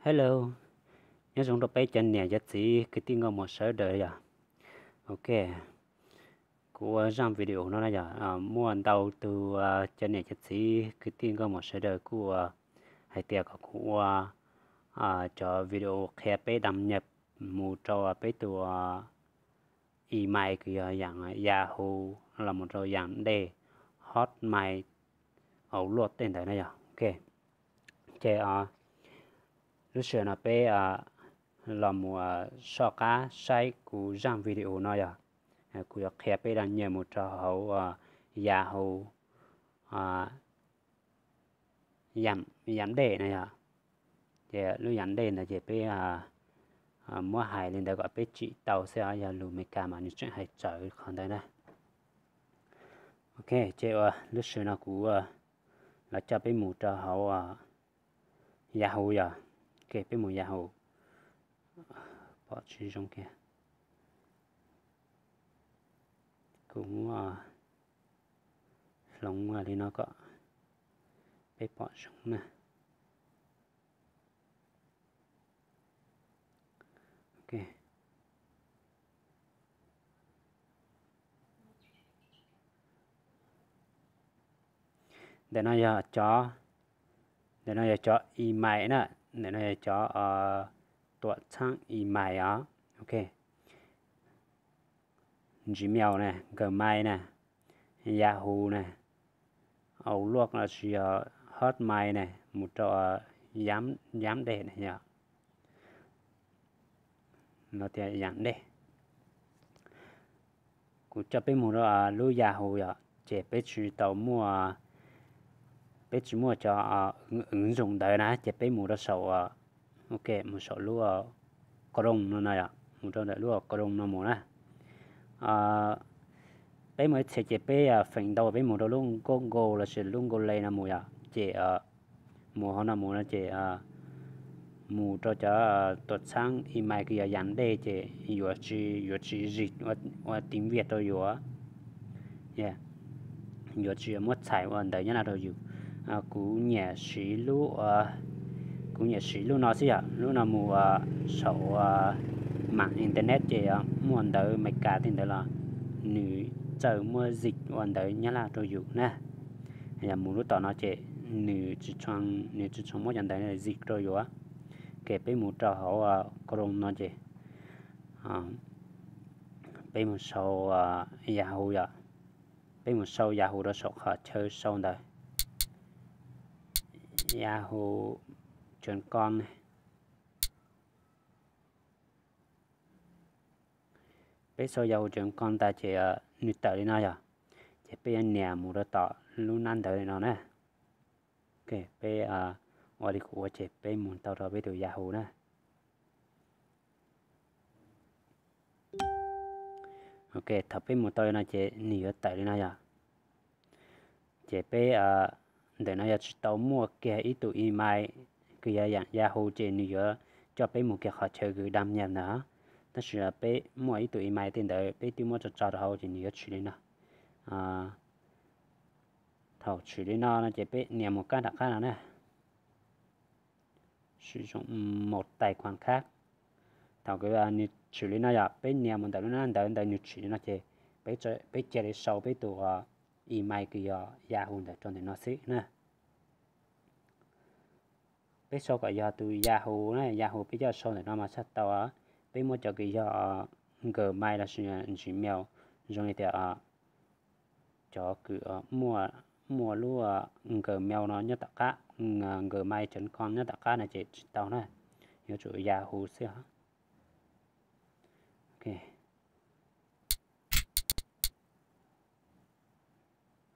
Hello, nyob zoo rau peb cov niam cov txiv kwv tij nkauj muam sawv daws yog. Ok, kuv ua zaj video no na yog, muaj ntau tus cov niam cov txiv kwv tij nkauj muam sawv daws kuj hais tias kom kuv ua cov video qhia peb đăng nhập mus rau peb tus email kws yog yam Yahoo los mus rau yam dej Hotmail, Outlook tej ntawd na yog. Ok, ces lub sij hawm no peb los mus soj qab saib kuv zaj video no yog, kuv yuav qhia peb đăng nhập mus rau hauv Yahoo yam dej na yog. Ces lub yam dej ntawd ces peb muab hais li ntawd kom peb tsim tau xwb os, yog lus Meskas mas nws tseem hais tsawv qhov ntawd na. Ok, ces ua lub sij hawm no kuv los coj peb mus rau hauv Yahoo yog. Ok, peb mus Yahoo. Pom tsis zoo kiag. Kuv muab hloov li no kom peb pom zoo na. Ok, ntawm no yog cov, ntawm no yog cov email na, ntawm no yog cov tuam txhab email os. Ok, Gmail na, Gmail na, Yahoo na, Outlook lossis yog Hotmail na, mus rau yam dej na yog, no tias yam dej. Kuv coj peb mus rau lub Yahoo yom, ces peb tsis tau muaj, peb tsis muaj cov ứng dụng ntawd na, ces peb mus rau saum, ok, mus saum lub Chrome no no yom, mus rau ntawm lub Chrome no mus na. Peb mus ib txhia ces peb feem ntau peb mus rau lub Google lossis lub Google no mus yom, ces mus hauv no mus no ces mus rau cov tuam txhab email kws yog yam dej ces yuav tsis, yuav tsis zig ua tiếng Việt rau yus, yuav tsis muab txhais ua ntawv Nyab Laj rau yus. Kuv nyiam siv lub, kuv nyiam siv lub no xwb yom, lub no mus saum mmạng internet ces muaj ntawv Meskas tej ntawd los nws txawj muab zig ua ntawv Nyab Laj rau yus na. Yog mus lub tom no ces nws tsis tshua, nws tsis tshua muab cov ntawv zig rau yus. Ces peb mus rau hauv Chrome no ces peb mus sau Yahoo yom. Peb mus sau Yahoo rau saum qhov chaw sau ntawd, Yahoo chấm com ne. Peb sau Yahoo chấm com tas ces nws tawm li no yog, ces peb yuav nias mus rau tom lub nab ntawv li no na. Ok, peb ua li kuv ua ces peb mus tau rau peb tus Yahoo na. Ok, thaum peb mus tau li no ces nws yuav tawm li no yog. Ces peb ntawm no yog tsis tau muaj kiag ib tug email kws yog yam Yahoo ces nws yuav coj peb mus kiag qhov chaw kws đăng nhập ntawd. Tab sis peb muaj ib tug email tej ntawd peb twb muab tso tso rau hauv ces nws yuav tshwm li no. Thaum tshwm li no no ces peb nias mus kab nram qab no na, sử dụng một tài khoản khác. Thaum kws nws tshwm li no yog peb nias mus ntawm lub nab ntawv ntawd nws tshwm li no ces peb cia li sau peb tus email kws yog Yahoo ntawd rau ntawm no xwb na. Peb sau kom yog tus Yahoo na, Yahoo peb coj sau ntawm no mas txhaj tau. Peb muab cov kws yog Gmail lossis Gmail zoo li tias cov kws muaj, muaj lub Gmail no nyob tom qab, Gmail chấm com nyob tom qab no ces tsis tau na, yuav tsum Yahoo xwb. Ok,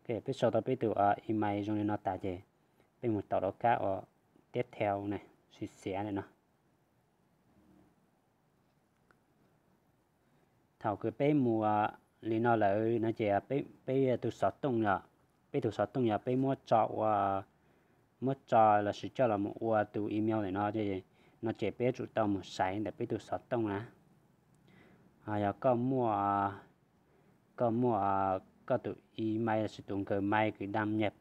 peb sau tau peb tus email zoo li no tas ces peb mus tau rau kab uas tiếp theo na, siv xiav li no. Thaum kws peb mus li no lawm no ces peb tus xov tooj yog, peb tus xov tooj yog peb muab tso ua, muab tso lossis coj los mus ua tus email ntawm no, no ces peb yuav tsum tau mus xaiv ntawm peb tus xov tooj na. Yog koj muaj, koj muaj koj tus email lossis tus Gmail kws đăng nhập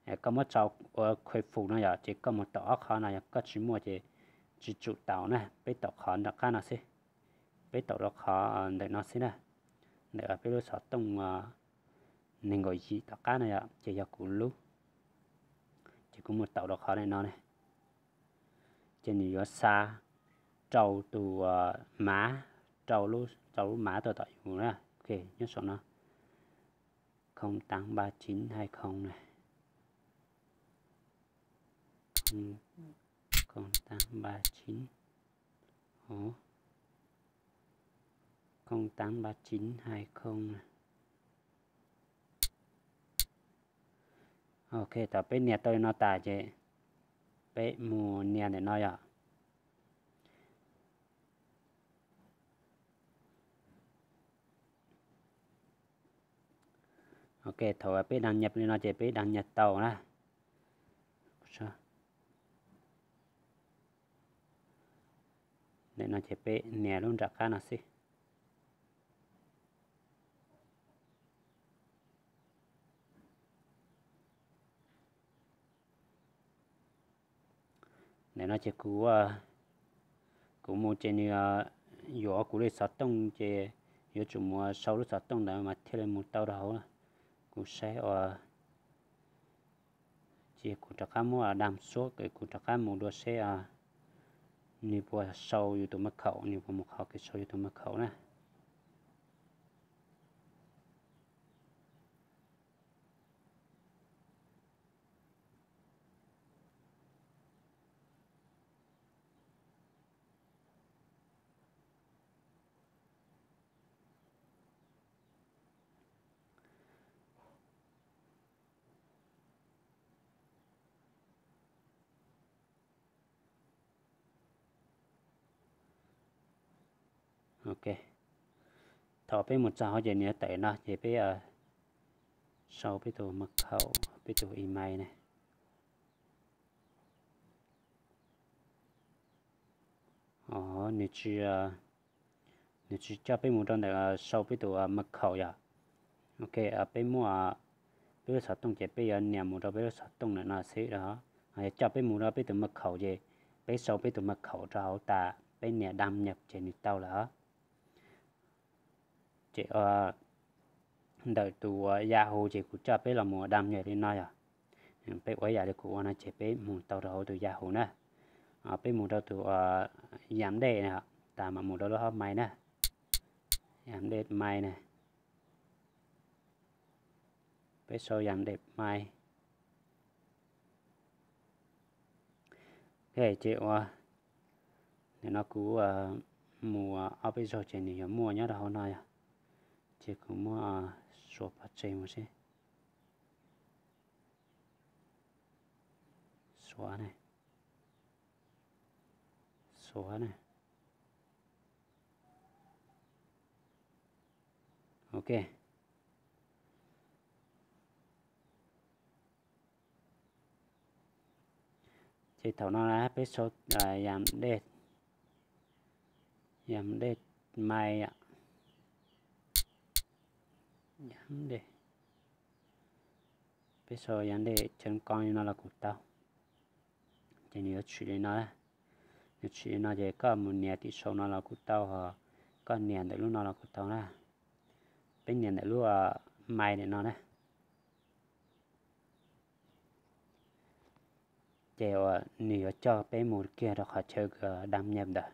Koj muab tso ua khuj fum no yom, ces koj mus taum ob qhov no, yog koj tsis muaj ces tsis tsum taum na. Peb taum qhov nram qab no xwb, peb taum rau qhov ntawm no xwb na, ntawm peb lub xov tooj nees nkaum yim tom qab no yom, ces yog kuv lub. Ces kuv mus taum rau qhov ntawm no ne, ces nws yuav xa rau tus mav, rau lub mav tuaj tom yus na. Ok, nyob saum no, không tám ba chín hai không này, không tám ba chín, không tám ba chín hai không này. Ok, thaum peb nias tau li no tas ces peb mus nias ntawm no yom. Ok, thaum peb đăng nhập li no ces peb đăng nhập tau na. Ntawm no ces peb nias lub nram qab no xwb. Ntawm no ces kuv, kuv mus ces nws yuav kuv li xov tooj ces yuav tsum mus sau lub xov tooj ntawd mas thiaj li mus tau rau hauv. Kuv saib ua, ces kuv rov qab muab đăng xuất, kuv rov qab mus dua seb nws puas sau yus tus mật khẩu, nws puas mus qhov kev sau yus tus mật khẩu na. Ok, thaum peb mus txog hauv ces nws tawm no ces peb sau peb tus mật khẩu, peb tus email ne. Nws tsis, nws tsis coj peb mus rau ntawm sau peb tus mật khẩu yom. Ok, peb muaj peb lub xov tooj ces peb yuav nias mus rau peb lub xov tooj ntawm no xwb os. Yog coj peb mus rau peb tus mật khẩu ces peb sau peb tus mật khẩu rau hauv tas peb nias đăng nhập ces nws tau lawm. Ces ntawm tus Yahoo ces kuv coj peb los mus đăng nhập li no yom. Peb ua ib yam li kuv ua no ces peb mus tau rau hauv tus Yahoo na. Peb mus rau tus Yaml Dej na, tas mam mus rau lub hauv Mail na. Yaml Dej Mail na. Peb sau Yaml Dej Mail. Ok, ces ua, nim no kuv mus ob peb zaug ces nws yuav muaj nyob rau hauv no yom. Ces kuv muab suav pov tseg mus seb. Suav ne, suav ne. Ok. Ces thaum no peb sau Yaml Dej, Yaml Dej Mail, Yaml Dej, peb sau Yaml Dej Chawv Koo li no los kuj tau. Ces nws yuav tshwm li no, nws tshwm li no ces koj mus nias tim sau no los kuj tau, ho koj nias ntawm lub no los kuj tau na. Peb nias ntawm lub Mail ntawm no na. Ces uas nws yuav coj peb mus kiag rau qhov chaw đăng nhập ntawd.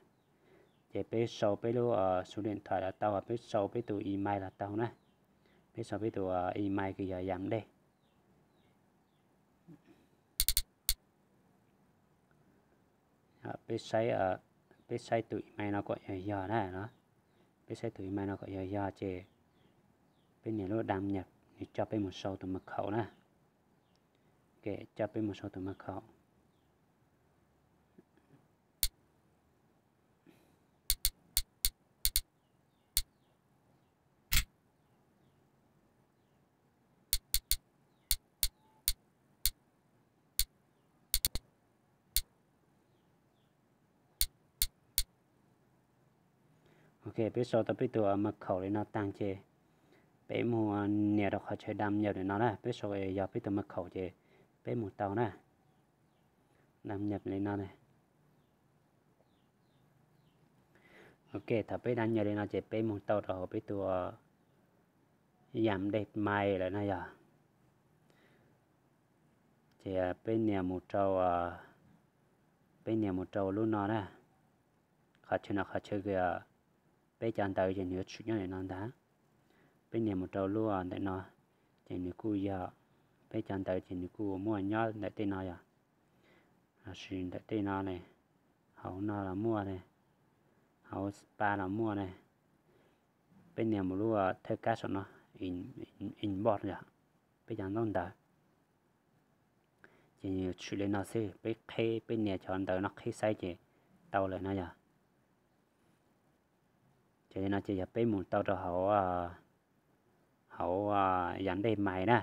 Ces peb sau peb lub số điện thoại los tau, peb sau peb tus email los tau na. Peb sau peb tus email kws yog Yaml Dej. Peb saib tus email no kom yog yog na. Peb saib tus email no kom yog yog ces peb nias lub đăng nhập, nws coj peb mus sau tus mật khẩu na. Ok, coj peb mus sau tus mật khẩu. Ok, peb sau tau peb tus mật khẩu li no tag ces peb mus nias rau qhov chaw đăng nhập no na, peb sau yog peb tus mật khẩu ces Peb mus tau na, đăng nhập li no. Ok, thaum peb đăng nhập li no ces peb mus tau rau hauv peb tus yam dej mais lawm na yog. Ces peb nias mus rau, peb nias mus rau lub no na. Qhov chaw no qhov chaw peb cov ntawv ces nws yuav tshwm nyob ntawm no ntag. Peb nias mus rau lub ntawm no, ces nws kuj yog, peb cov ntawv ces nws kuj muaj nyob ntawm tej no yog, los sis ntawm tej no ne, hauv no los muaj ne, hauv spa los muaj ne. Peb nias mus lub thawj kab saum no, inbox yog, peb cov ntaub ntawv. Ces nws tshwm li no xwb, peb qhib, peb nias cov ntawv no qhib saib ces tau lawm no yog. Ces li no ces yog peb mus tau rau hauv, hauv yam dej mais na.